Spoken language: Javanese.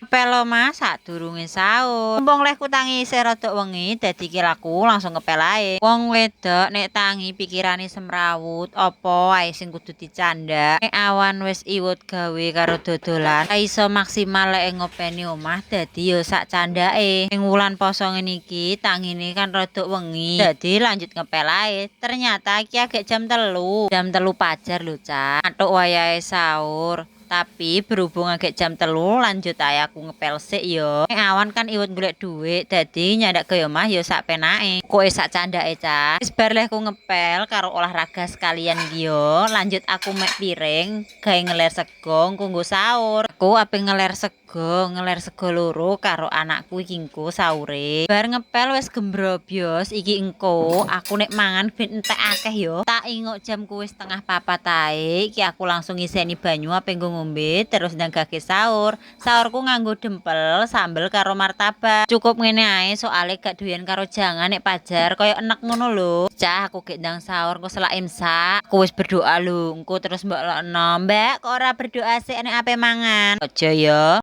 Ngepel omah sadurunge sahur. Mumpung lehku tangi isih rada wengi, dadi ki aku langsung ngepel ae. Wong wedok nek tangi pikirane semrawut, apa ae sing kudu dicandak. Nek awan wis iwut gawe karo dodolan, ora iso maksimal lek ngopeni omah, dadi yo sak candake. Ning wulan poso ngene iki tangine kan rada wengi, dadi lanjut ngepel ae. Ternyata iki agek jam 3. Jam 3 pajar lho, Cah. Matuk wayahe sahur. Tapi berhubung agek jam 3, lanjut ae aku ngepel sik yo. Nek awan kan iwut golek dhuwit, dadi nyandak gawe omah yo sak penake. Pokoke sak candake, Cah. Wis bar lehku ngepel karo olahraga sekalian iki yo. Lanjut aku mek piring gawe ngeler sego engko nggo sahur. Aku ape ngeler sego loro karo anakku iki engko sahure. Bar ngepel wis gembrobyos iki, engko aku nek mangan ben entek akeh yo. Tak inguk jamku wis 3.30 ae, iki aku langsung ngiseni banyu ape nggo ngombe, terus ndang gage sahur. Sahurku nganggo dempel, sambel karo martabak. Cukup ngene ae, soale gak doyan karo jangan nek pajar koyo enek ngono lho. Cah, aku gek ndang sahur, engko selak imsak. Aku wis berdoa lho, engko terus mbok lokno. "Mbak, kok ora berdoa sik nek ape mangan?" Aja yo.